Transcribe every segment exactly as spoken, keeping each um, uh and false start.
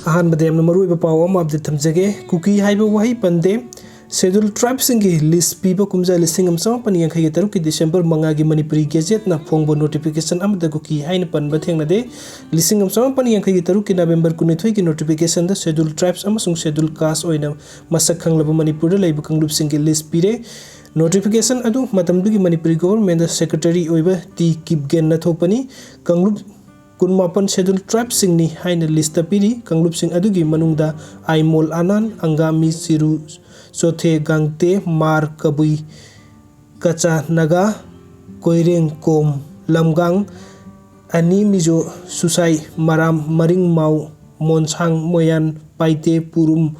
ꯑꯍꯥꯟꯕꯗ ꯌꯥꯝꯅ ꯃꯔꯨꯑꯣꯏꯕ ꯄꯥꯎ ꯑꯃ ꯑꯞꯗꯦꯠ ꯊꯝꯖꯒꯦ꯫ ꯀꯨꯀꯤ ꯍꯥꯏꯕ ꯋꯥꯍꯩ ꯄꯟꯗꯦ꯫ ꯁꯦꯗ꯭ꯌꯨꯜ ꯇ꯭ꯔꯥꯏꯕꯁꯤꯡꯒꯤ ꯂꯤꯁ ꯄꯤꯕ ꯀꯨꯝꯖꯥ ꯂꯤꯁꯤꯡ ꯑꯃ ꯆꯃꯥꯄꯟ ꯌꯥꯡꯈꯩꯒ ꯇꯔꯨꯛꯀꯤ ꯗꯤꯁꯦꯝꯕꯔ ꯃꯉꯥꯒꯤ ꯃꯅꯤꯄꯨꯔꯤ ꯒꯦꯖꯦꯠꯅ ꯐꯣꯡꯕ ꯅꯣꯇꯤꯐꯤꯀꯦꯁꯟ ꯑꯃꯗ ꯀꯨꯀꯤ ꯍꯥꯏꯅ ꯄꯟꯕ ꯊꯦꯡꯅꯗꯦ꯫ ꯂꯤꯁꯤꯡ ꯑꯃ ꯆꯃꯥꯄꯟ ꯌꯥꯡꯈꯩꯒ ꯇꯔꯨꯛꯀꯤ ꯅꯕꯦꯝꯕꯔ ꯀꯨꯟꯅꯤꯊꯣꯏꯒꯤ ꯅꯣꯇꯤꯐꯤꯀꯦꯁꯟꯗ ꯁꯦꯗ꯭ꯌꯨꯜ ꯇ꯭ꯔꯥꯏꯕꯁ ꯑꯃꯁꯨꯡ ꯁꯦꯗ꯭ꯌꯨꯜ ꯀꯥꯁ ꯑꯣꯏꯅ ꯃꯁꯛ ꯈꯪꯂꯕ ꯃꯅꯤꯄꯨꯔꯗ ꯂꯩꯕ ꯀꯥꯡꯂꯨꯞꯁꯤꯡꯒꯤ ꯂꯤꯁ ꯄꯤꯔꯦ꯫ ꯅꯣꯇꯤꯐꯤꯀꯦꯁꯟ ꯑꯗꯨ ꯃꯇꯝꯗꯨꯒꯤ ꯃꯅꯤꯄꯨꯔꯤ ꯒꯣꯚꯔꯟꯃꯦꯟꯗ ꯁꯦꯀ꯭ꯔꯦꯇꯔꯤ ꯑꯣꯏꯕ ꯇꯤ ꯀꯤꯞꯒꯦꯟꯅ ꯊꯣꯛꯄꯅꯤ꯫ ꯀꯥꯡꯂꯨꯞ ꯀꯨꯟꯃꯥꯄꯟ ꯁꯦꯗ꯭ꯌꯨꯜ ꯇ꯭ꯔꯥꯏꯕꯁꯤꯡꯅꯤ ꯍꯥꯏꯅ ꯂꯤꯁꯇ ꯄꯤꯔꯤ꯫ ꯀꯥꯡꯂꯨꯞꯁꯤꯡ ꯑꯗꯨꯒꯤ ꯃꯅꯨꯡꯗ ꯑꯥꯏꯃꯣꯜ ꯑꯅꯥꯟ, ꯑꯪꯒꯥꯃꯤ, ꯆꯤꯔꯨ, ꯆꯣꯊꯦ, ꯒꯥꯡꯇꯦ, ꯃꯥꯔ, ꯀꯕꯨꯏ, ꯀꯆꯥ ꯅꯥꯒꯥ, ꯀꯣꯏꯔꯦꯡ, ꯀꯣꯝ, ꯂꯝꯒꯥꯡ, ꯑꯅꯤ ꯃꯤꯖꯣ, ꯁꯨꯁꯥꯏ, ꯃꯔꯥꯝ, ꯃꯔꯤꯡ ꯃꯥꯎ, ꯃꯣꯟꯁꯥꯡ, ꯃꯣꯌꯥꯟ, ꯄꯥꯏꯇꯦ, ꯄꯨꯔꯨꯝ,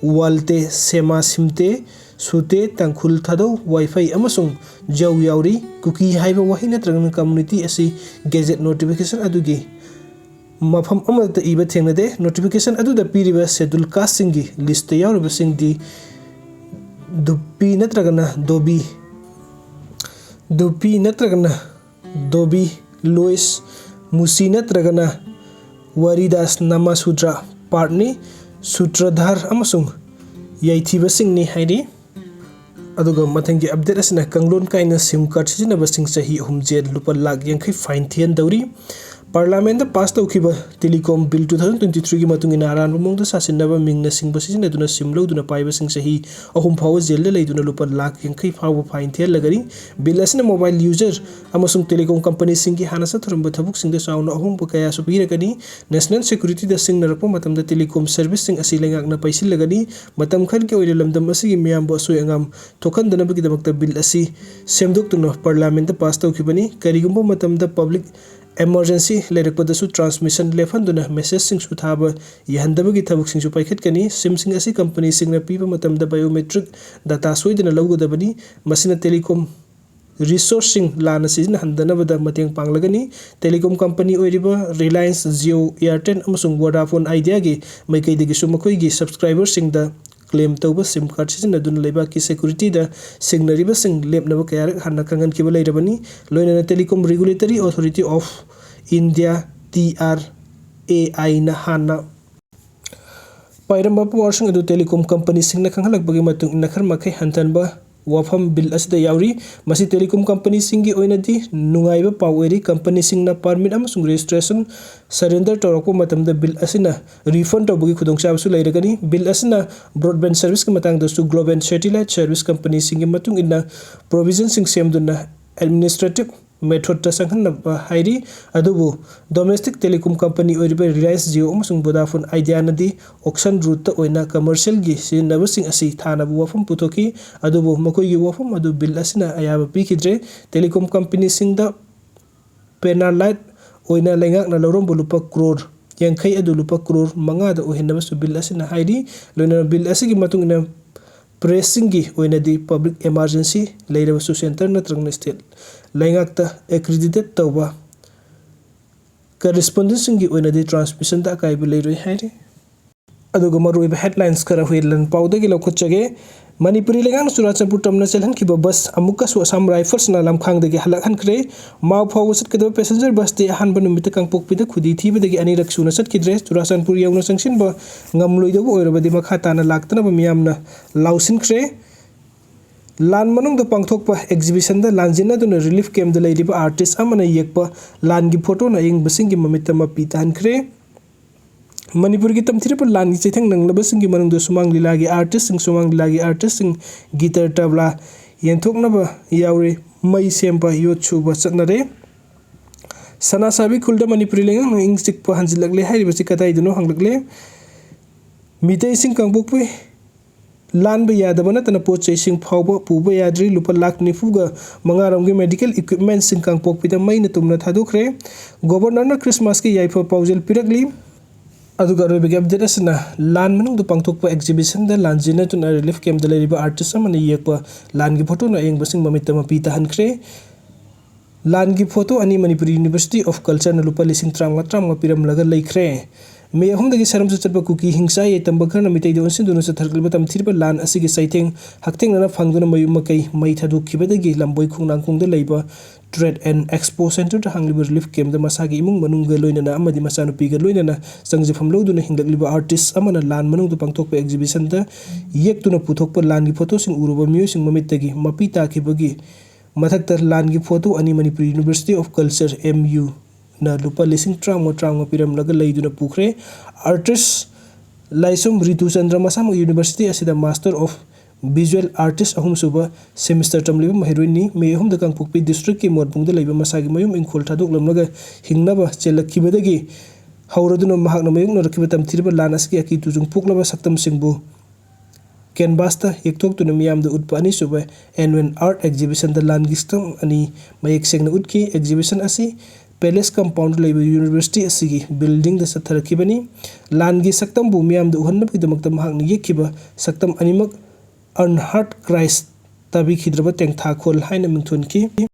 ꯋꯥꯜꯇꯦ, ꯁꯦꯃꯥ ꯁꯤꯝꯇꯦ, ꯁꯨꯇꯦ, ꯇꯥꯡꯈꯨꯜ, ꯊꯥꯗꯧ, ꯋꯥꯏꯐꯩ ꯑꯃꯁꯨꯡ ꯖꯧ ꯌꯥꯎꯔꯤ꯫ ꯀꯨꯀꯤ ꯍꯥꯏꯕ ꯋꯥꯍꯩ ꯅꯠꯇ꯭ꯔꯒꯅ ꯀꯝꯃꯨꯅꯤꯇꯤ ꯑꯁꯤ ꯒꯦꯖꯦꯠ ꯅꯣꯇꯤꯐꯤꯀꯦꯁꯟ ꯑꯗꯨꯒꯤ ꯃꯐꯝ ꯑꯃꯗ ꯏꯕ ꯊꯦꯡꯅꯗꯦ꯫ ꯅꯣꯇꯤꯐꯤꯀꯦꯁꯟ ꯑꯗꯨꯗ ꯄꯤꯔꯤꯕ ꯁꯦꯗ꯭ꯌꯨꯜ ꯀꯥꯁꯁꯤꯡꯒꯤ ꯂꯤꯁꯇ ꯌꯥꯎꯔꯤꯕꯁꯤꯡꯗꯤ ꯗꯨꯞꯄꯤ ꯅꯠꯇ꯭ꯔꯒꯅ ꯗꯣꯕꯤ, ꯗꯨꯞꯄꯤ ꯅꯠꯇ꯭ꯔꯒꯅ ꯗꯣꯕꯤ, ꯂꯣꯏꯁ, ꯃꯨꯁꯤ ꯅꯠꯇ꯭ꯔꯒꯅ ꯋꯥꯔꯤꯗꯥꯁ ꯅꯥꯃꯥ ꯁꯨꯗ꯭ꯔ ꯄꯥꯔꯠꯅꯤ, ꯁꯨꯇ꯭ꯔꯙꯥꯔ ꯑꯃꯁꯨꯡ ꯌꯥꯏꯊꯤꯕꯁꯤꯡꯅꯤ ꯍꯥꯏꯔꯤ꯫ ꯑꯗꯨꯒ ꯃꯊꯪꯒꯤ ꯑꯞꯗꯦꯠ ꯑꯁꯤꯅ ꯀꯥꯡꯂꯣꯟ ꯀꯥꯏꯅ ꯁꯤꯝ ꯀꯥꯔꯗ ꯁꯤꯖꯤꯟꯅꯕꯁꯤꯡ ꯆꯍꯤ ꯑꯍꯨꯝ ꯖꯦꯜ, ꯂꯨꯄꯥ ꯂꯥꯈ ꯌꯥꯡꯈꯩ ꯐꯥꯏꯟ ꯊꯤꯍꯟꯗꯧꯔꯤ꯫ ꯄꯥꯔꯂꯥꯃꯦꯟꯗ ꯄꯥꯁ ꯇꯧꯈꯤꯕ telecom bill two thousand twenty threeꯒꯤ ꯃꯇꯨꯡ ꯏꯟꯅ ꯑꯔꯥꯟꯕ ꯃꯑꯣꯡꯗ ꯁꯥꯁꯤꯟꯅꯕ ꯃꯤꯡꯅ ꯁꯤꯡꯕ ꯁꯤꯖꯤꯟꯅꯗꯨꯅ ꯁꯤꯝ ꯂꯧꯗꯨꯅ ꯄꯥꯏꯕꯁꯤꯡ ꯆꯍꯤ ꯑꯍꯨꯝ ꯐꯥꯎꯕ ꯖꯦꯜꯗ ꯂꯩꯗꯨꯅ ꯂꯨꯄꯥ ꯂꯥꯈ ꯌꯥꯡꯈꯩ ꯐꯥꯎꯕ ꯐꯥꯏꯟ ꯊꯤꯍꯜꯂꯒꯅꯤ꯫ ꯕꯤꯜ ꯑꯁꯤꯅ ꯃꯣꯕꯥꯏꯜ ꯌꯨꯖꯔ ꯑꯃꯁꯨꯡ ꯇꯦꯂꯤꯀꯣꯝ ꯀꯝꯄꯅꯤꯁꯤꯡꯒꯤ ꯍꯥꯟꯅ ꯆꯠꯊꯔꯝꯕ ꯊꯕꯛꯁꯤꯡꯗ ꯆꯥꯎꯅ ꯑꯍꯣꯡꯕ ꯀꯌꯥꯁꯨ ꯄꯤꯔꯒꯅꯤ꯫ ꯅꯦꯁꯅꯦꯜ ꯁꯦꯀ꯭ꯌꯨꯔꯤꯇꯤꯗ ꯁꯤꯡꯅꯔꯛꯄ ꯃꯇꯝꯗ ꯇꯦꯂꯤꯀꯣꯝ ꯁꯔꯚꯤꯁꯁꯤꯡ ꯑꯁꯤ ꯂꯩꯉꯥꯛꯅ ꯄꯩꯁꯤꯜꯂꯒꯅꯤ꯫ ꯃꯇꯝ ꯈꯔꯒꯤ ꯑꯣꯏꯅ ꯂꯝꯗꯝ ꯑꯁꯤꯒꯤ ꯃꯤꯌꯥꯝꯕꯨ ꯑꯁꯣꯏ ꯑꯉꯥꯝ ꯊꯣꯛꯍꯟꯗꯅꯕꯒꯤꯗꯃꯛꯇ ꯕꯤꯜ ꯑꯁꯤ ꯁꯦꯝꯗꯣꯛꯇꯨꯅ ꯄꯥꯔꯂꯥꯃꯦꯟꯗ ꯄꯥꯁ ꯇꯧꯈꯤꯕꯅꯤ꯫ ꯀꯔꯤꯒꯨꯝꯕ ꯃꯇꯝꯗ ꯄꯕ꯭ꯂꯤꯛ ꯏꯃꯔꯖꯦꯟꯁꯤ ꯂꯩꯔꯛꯄꯗꯁꯨ ꯇ꯭ꯔꯥꯟꯁꯃꯤꯁꯟ ꯂꯦꯞꯍꯟꯗꯨꯅ ꯃꯦꯁꯦꯖꯁꯤꯡꯁꯨ ꯊꯥꯕ ꯌꯥꯍꯟꯗꯕꯒꯤ ꯊꯕꯛꯁꯤꯡꯁꯨ ꯄꯥꯏꯈꯠꯀꯅꯤ꯫ ꯁꯤꯝꯁꯤꯡ ꯑꯁꯤ ꯀꯝꯄꯅꯤꯁꯤꯡꯅ ꯄꯤꯕ ꯃꯇꯝꯗ ꯕꯥꯏꯑꯣꯃꯦꯇ꯭ꯔꯤꯛ ꯗꯥꯇꯥ ꯁꯣꯏꯗꯅ ꯂꯧꯒꯗꯕꯅꯤ꯫ ꯃꯁꯤꯅ ꯇꯦꯂꯤꯀꯣꯝ ꯔꯤꯁꯣꯔꯁꯁꯤꯡ ꯂꯥꯟꯅ ꯁꯤꯖꯤꯟꯅꯍꯟꯗꯅꯕꯗ ꯃꯇꯦꯡ ꯄꯥꯡꯂꯒꯅꯤ꯫ ꯇꯦꯂꯤꯀꯣꯝ ꯀꯝꯄꯅꯤ ꯑꯣꯏꯔꯤꯕ ꯔꯤꯂꯥꯌꯟꯁ ꯖꯤꯑꯣ, ꯑꯦꯌꯥꯔꯇꯦꯜ ꯑꯃꯁꯨꯡ ꯋꯣꯗꯥꯐꯣꯟ ꯑꯥꯏꯗꯤꯌꯥꯒꯤ ꯃꯥꯏꯀꯩꯗꯒꯤꯁꯨ ꯃꯈꯣꯏꯒꯤ ꯁꯕꯁꯀ꯭ꯔꯥꯏꯕꯔꯁꯤꯡꯗ ꯀ꯭ꯂꯦꯝ ꯇꯧꯕ ꯁꯤꯝ ꯀꯥꯔꯗ ꯁꯤꯖꯤꯟꯅꯗꯨꯅ ꯂꯩꯕꯥꯛꯀꯤ ꯁꯦꯀ꯭ꯌꯨꯔꯤꯇꯤꯗ ꯁꯤꯡꯅꯔꯤꯕꯁꯤꯡ ꯂꯦꯞꯅꯕ ꯀꯌꯥꯔꯛ ꯍꯥꯟꯅ ꯈꯪꯍꯟꯈꯤꯕ ꯂꯩꯔꯕꯅꯤ꯫ ꯂꯣꯏꯅꯅ Telecom Regulatory Authority of India, T R A ꯑꯥꯏꯅ ꯍꯥꯟꯅ ꯄꯥꯏꯔꯝꯕ ꯄꯥꯎꯁꯤꯡ ꯑꯗꯨ telecom companyꯁꯤꯡꯅ ꯈꯪꯍꯜꯂꯛꯄꯒꯤ ꯃꯇꯨꯡ ꯏꯟꯅ ꯈꯔ ꯃꯈꯩ ꯍꯟꯊꯍꯟꯕ ꯋꯥꯐꯝ bill ꯑꯁꯤꯗ ꯌꯥꯎꯔꯤ꯫ ꯃꯁꯤ telecom companyꯁꯤꯡꯒꯤ ꯑꯣꯏꯅꯗꯤ ꯅꯨꯡꯉꯥꯏꯕ ꯄꯥꯎ ꯑꯣꯏꯔꯤ꯫ Companyꯁꯤꯡꯅ permit ꯑꯃꯁꯨꯡ registration surrender ꯇꯧꯔꯛꯄ ꯃꯇꯝꯗ bill ꯑꯁꯤꯅ refund ꯇꯧꯕꯒꯤ ꯈꯨꯗꯣꯡꯆꯥꯕꯁꯨ ꯂꯩꯔꯒꯅꯤ꯫ Bill ꯑꯁꯤꯅ broadband serviceꯀꯤ ꯃꯇꯥꯡꯗꯁꯨ Globe and Satellite Service Companyꯁꯤꯡꯒꯤ ꯃꯇꯨꯡ ꯏꯟꯅ provisionꯁꯤꯡ ꯁꯦꯝꯗꯨꯅ administrative methodꯇ ꯆꯪꯍꯟꯅꯕ ꯍꯥꯏꯔꯤ꯫ ꯑꯗꯨꯕꯨ domestic telecom company ꯑꯣꯏꯔꯤꯕ Reliance Jio ꯑꯃꯁꯨꯡ Vodafone Ideaꯅꯗꯤ auction routeꯇ ꯑꯣꯏꯅ commercialꯒꯤ ꯁꯤꯖꯤꯟꯅꯕꯁꯤꯡ ꯑꯁꯤ ꯊꯥꯅꯕ ꯋꯥꯐꯝ ꯄꯨꯊꯣꯛꯈꯤ꯫ ꯑꯗꯨꯕꯨ ꯃꯈꯣꯏꯒꯤ ꯋꯥꯐꯝ ꯑꯗꯨ bill ꯑꯁꯤꯅ ꯑꯌꯥꯕ ꯄꯤꯈꯤꯗ꯭ꯔꯦ꯫ Telecom companyꯁꯤꯡꯗ penalty ꯑꯣꯏꯅ ꯂꯩꯉꯥꯛꯅ ꯂꯧꯔꯝꯕ ꯂꯨꯄꯥ crore ꯌꯥꯡꯈꯩ ꯑꯗꯨ ꯂꯨꯄꯥ crore ꯃꯉꯥꯗ ꯑꯣꯏꯍꯟꯅꯕꯁꯨ bill ꯑꯁꯤꯅ ꯍꯥꯏꯔꯤ꯫ ꯂꯣꯏꯅꯅ bill ꯑꯁꯤꯒꯤ ꯃꯇꯨꯡ ꯏꯟꯅ pressꯁꯤꯡꯒꯤ ꯑꯣꯏꯅꯗꯤ public emergency ꯂꯩꯔꯕꯁꯨ centre ꯅꯠꯇ꯭ꯔꯒꯅ state ꯂꯩꯉꯥꯛꯇ accredited ꯇꯧꯕ correspondenceꯁꯤꯡꯒꯤ ꯑꯣꯏꯅꯗꯤ transmissionꯗ ꯑꯀꯥꯏꯕ ꯂꯩꯔꯣꯏ ꯍꯥꯏꯔꯤ꯫ ꯑꯗꯨꯒ ꯃꯔꯨꯑꯣꯏꯕ headlines ꯈꯔ ꯍꯨꯏꯂꯟ ꯄꯥꯎꯗꯒꯤ ꯂꯧꯈꯠꯆꯒꯦ꯫ ꯃꯅꯤꯄꯨꯔꯤ ꯂꯩꯉꯥꯛꯅ ꯆꯨꯔꯥꯆꯥꯟꯄꯨꯔ ꯇꯝꯅ ꯆꯦꯜꯍꯟꯈꯤꯕ bus ꯑꯃꯨꯛꯀꯁꯨ ꯑꯁꯥꯝ Riflesꯅ ꯂꯝꯈꯥꯡꯗꯒꯤ ꯍꯜꯂꯛꯍꯟꯈ꯭ꯔꯦ꯫ ꯃꯥꯎ ꯐꯥꯎꯕ ꯆꯠꯀꯗꯕ passenger busꯇꯤ ꯑꯍꯥꯟꯕ ꯅꯨꯃꯤꯠꯇ ꯀꯥꯡꯄꯣꯛꯄꯤꯗ ꯈꯨꯗꯤ ꯊꯤꯕꯗꯒꯤ ꯑꯅꯤꯔꯛ ꯁꯨꯅ ꯆꯠꯈꯤꯗ꯭ꯔꯦ꯫ ꯆꯨꯔꯥꯆꯥꯟꯄꯨꯔ ꯌꯧꯅ ꯆꯪꯁꯤꯟꯕ ꯉꯝꯂꯣꯏꯗꯕ ꯑꯣꯏꯔꯕꯗꯤ ꯃꯈꯥ ꯇꯥꯅ ꯂꯥꯛꯇꯅꯕ ꯃꯤꯌꯥꯝꯅ ꯂꯥꯎꯁꯤꯟꯈ꯭ꯔꯦ꯫ ꯂꯥꯟ ꯃꯅꯨꯡꯗ ꯄꯥꯡꯊꯣꯛꯄ exhibitionꯗ ꯂꯥꯟꯖꯦꯟꯅꯗꯨꯅ relief campꯇ ꯂꯩꯔꯤꯕ artist ꯑꯃꯅ ꯌꯦꯛꯄ ꯂꯥꯟꯒꯤ photoꯅ ꯑꯌꯦꯡꯕꯁꯤꯡꯒꯤ ꯃꯃꯤꯠꯇ ꯃꯄꯤ ꯇꯥꯍꯟꯈ꯭ꯔꯦ꯫ ꯃꯅꯤꯄꯨꯔꯒꯤ ꯇꯝꯊꯤꯔꯕ ꯂꯥꯟꯒꯤ ꯆꯩꯊꯦꯡ ꯅꯪꯂꯕꯁꯤꯡꯒꯤ ꯃꯅꯨꯡꯗ ꯁꯨꯃꯥꯡ ꯂꯤꯂꯥꯒꯤ artistꯁꯤꯡ, ꯁꯨꯃꯥꯡ ꯂꯤꯂꯥꯒꯤ artistꯁꯤꯡ guitar, tabla ꯌꯦꯟꯊꯣꯛꯅꯕ ꯌꯥꯎꯔꯦ꯫ ꯃꯩ ꯁꯦꯝꯕ, ꯌꯣꯠ ꯁꯨꯕ ꯆꯠꯅꯔꯦ꯫ ꯁꯅꯥꯁꯥꯕꯤ ꯈꯨꯜꯗ ꯃꯅꯤꯄꯨꯔꯤ ꯂꯩꯉꯥꯛꯅ ꯏꯪ ꯆꯤꯛꯄ ꯍꯟꯖꯤꯜꯂꯛꯂꯦ ꯍꯥꯏꯔꯤꯕꯁꯤ ꯀꯗꯥꯏꯗꯅꯣ ꯍꯪꯂꯛꯂꯦ꯫ ꯃꯤꯇꯩꯁꯤꯡ ꯀꯥꯡꯄꯣꯛꯄꯤ ꯂꯥꯟꯕ ꯌꯥꯗꯕ ꯅꯠꯇꯅ ꯄꯣꯠ ꯆꯩꯁꯤꯡ ꯐꯥꯎꯕ ꯄꯨꯕ ꯌꯥꯗ꯭ꯔꯤ꯫ ꯂꯨꯄꯥ ꯂꯥꯈ ꯅꯤꯐꯨꯒ ꯃꯉꯥ ꯔꯣꯝꯒꯤ medical equipmentꯁꯤꯡ ꯀꯥꯡꯄꯣꯛꯄꯤꯗ ꯃꯩꯅ ꯇꯨꯝꯅ ꯊꯥꯗꯣꯛꯈ꯭ꯔꯦ꯫ Governorꯅ Christmasꯀꯤ ꯌꯥꯏꯐ ꯄꯥꯎꯖꯦꯜ ꯄꯤꯔꯛꯂꯤ꯫ ꯑꯗꯨꯒ ꯑꯔꯣꯏꯕꯒꯤ update ꯑꯁꯤꯅ ꯂꯥꯟ ꯃꯅꯨꯡꯗ ꯄꯥꯡꯊꯣꯛꯄ exhibitionꯗ ꯂꯥꯟꯖꯦꯟꯅꯗꯨꯅ relief campꯇ ꯂꯩꯔꯤꯕ artist ꯑꯃꯅ ꯌꯦꯛꯄ ꯂꯥꯟꯒꯤ photoꯅ ꯑꯌꯦꯡꯕꯁꯤꯡ ꯃꯃꯤꯠꯇ ꯃꯄꯤ ꯇꯥꯍꯟꯈ꯭ꯔꯦ꯫ ꯂꯥꯟꯒꯤ photo ꯑꯅꯤ ꯃꯅꯤꯄꯨꯔ University of Cultureꯅ ꯂꯨꯄꯥ ꯂꯤꯁꯤꯡ ꯇꯔꯥꯃꯉꯥ, ꯇꯔꯥꯃꯉꯥ ꯄꯤꯔꯝꯂꯒ ꯂꯩꯈ꯭ꯔꯦ꯫ ꯃꯦ ꯑꯍꯨꯝꯗꯒꯤ ꯁꯔꯝꯁꯨ ꯆꯠꯄ ꯀꯨꯀꯤ ꯍꯤꯡꯁꯥ ꯌꯥꯏꯇꯝꯕ ꯈꯔꯅ ꯃꯤꯇꯩꯗ ꯑꯣꯟꯁꯤꯟꯗꯨꯅ ꯆꯠꯊꯔꯛꯂꯤꯕ ꯇꯝꯊꯤꯔꯕ ꯂꯥꯟ ꯑꯁꯤꯒꯤ ꯆꯩꯊꯦꯡ ꯍꯛꯊꯦꯡꯅꯅ ꯐꯪꯗꯨꯅ ꯃꯌꯨꯝ ꯃꯀꯩ ꯃꯩ ꯊꯥꯗꯣꯛꯈꯤꯕꯗꯒꯤ ꯂꯝꯕꯣꯏ ꯈꯣꯡꯅꯥꯡꯈꯣꯡꯗ ꯂꯩꯕ Trade and Expo Centreꯗ ꯍꯥꯡꯂꯤꯕ relief campꯇ ꯃꯁꯥꯒꯤ ꯏꯃꯨꯡ ꯃꯅꯨꯡꯒ ꯂꯣꯏꯅꯅ ꯑꯃꯗꯤ ꯃꯆꯥꯅꯨꯄꯤꯒ ꯂꯣꯏꯅꯅ ꯆꯪꯖꯐꯝ ꯂꯧꯗꯨꯅ ꯍꯤꯡꯂꯛꯂꯤꯕ artist ꯑꯃꯅ ꯂꯥꯟ ꯃꯅꯨꯡꯗ ꯄꯥꯡꯊꯣꯛꯄ exhibitionꯗ ꯌꯦꯛꯇꯨꯅ ꯄꯨꯊꯣꯛꯄ ꯂꯥꯟꯒꯤ photoꯁꯤꯡ ꯎꯔꯨꯕ ꯃꯤꯑꯣꯏꯁꯤꯡ ꯃꯃꯤꯠꯇꯒꯤ ꯃꯄꯤ ꯇꯥꯈꯤꯕꯒꯤ ꯃꯊꯛꯇ ꯂꯥꯟꯒꯤ photo ꯑꯅꯤ Manipur University of Culture, M U, ꯅ ꯂꯨꯄꯥ ꯂꯤꯁꯤꯡ ꯇꯔꯥꯃꯉꯥ ꯇꯔꯥꯃꯉꯥ ꯄꯤꯔꯝꯂꯒ ꯂꯩꯗꯨꯅ ꯄꯨꯈ꯭ꯔꯦ꯫ Artist ꯂꯥꯏꯁ꯭ꯔꯝ ꯔꯤꯇꯨ ꯆꯟꯗ꯭ꯔ ꯃꯁꯥꯃꯛ university ꯑꯁꯤꯗ Master of Visual Arts ꯑꯍꯨꯝꯁꯨꯕ semester ꯇꯝꯂꯤꯕ ꯃꯍꯩꯔꯣꯏꯅꯤ꯫ ꯃꯦ ꯑꯍꯨꯝꯗ ꯀꯥꯡꯄꯣꯛꯄꯤ districtꯀꯤ ꯃꯣꯠꯕꯨꯡꯗ ꯂꯩꯕ ꯃꯁꯥꯒꯤ ꯃꯌꯨꯝ ꯏꯪꯈꯣꯜ ꯊꯥꯗꯣꯛꯂꯝꯂꯒ ꯍꯤꯡꯅꯕ ꯆꯦꯜꯂꯛꯈꯤꯕꯗꯒꯤ ꯍꯧꯔꯗꯨꯅ ꯃꯍꯥꯛꯅ ꯃꯥꯌꯣꯛꯅꯔꯛꯈꯤꯕ ꯇꯝꯊꯤꯔꯕ ꯂꯥꯟ ꯑꯁꯤꯒꯤ ꯑꯀꯤ ꯇꯨꯖꯨꯡ ꯄꯣꯛꯂꯕ ꯁꯛꯇꯝꯁꯤꯡꯕꯨ canvasꯇ ꯌꯦꯛꯊꯣꯛꯇꯨꯅ ꯃꯤꯌꯥꯝꯗ ꯎꯠꯄ ꯑꯅꯤꯁꯨꯕ annual art exhibitionꯗ ꯂꯥꯟꯒꯤ ꯁꯛꯇꯝ ꯑꯅꯤ ꯃꯌꯦꯛ ꯁꯦꯡꯅ ꯎꯠꯈꯤ꯫ Exhibition ꯑꯁꯤ Palace compoundꯗ ꯂꯩꯕ university ꯑꯁꯤꯒꯤ buildingꯗ ꯆꯠꯊꯔꯛꯈꯤꯕꯅꯤ꯫ ꯂꯥꯟꯒꯤ ꯁꯛꯇꯝꯕꯨ ꯃꯤꯌꯥꯝꯗ ꯎꯍꯟꯅꯕꯒꯤꯗꯃꯛꯇ ꯃꯍꯥꯛꯅ ꯌꯦꯛꯈꯤꯕ ꯁꯛꯇꯝ ꯑꯅꯤꯃꯛ Unheard Cries, ꯇꯥꯕꯤꯈꯤꯗ꯭ꯔꯕ ꯇꯦꯡꯊꯥꯈꯣꯜ ꯍꯥꯏꯅ ꯃꯤꯡꯊꯣꯟꯈꯤ꯫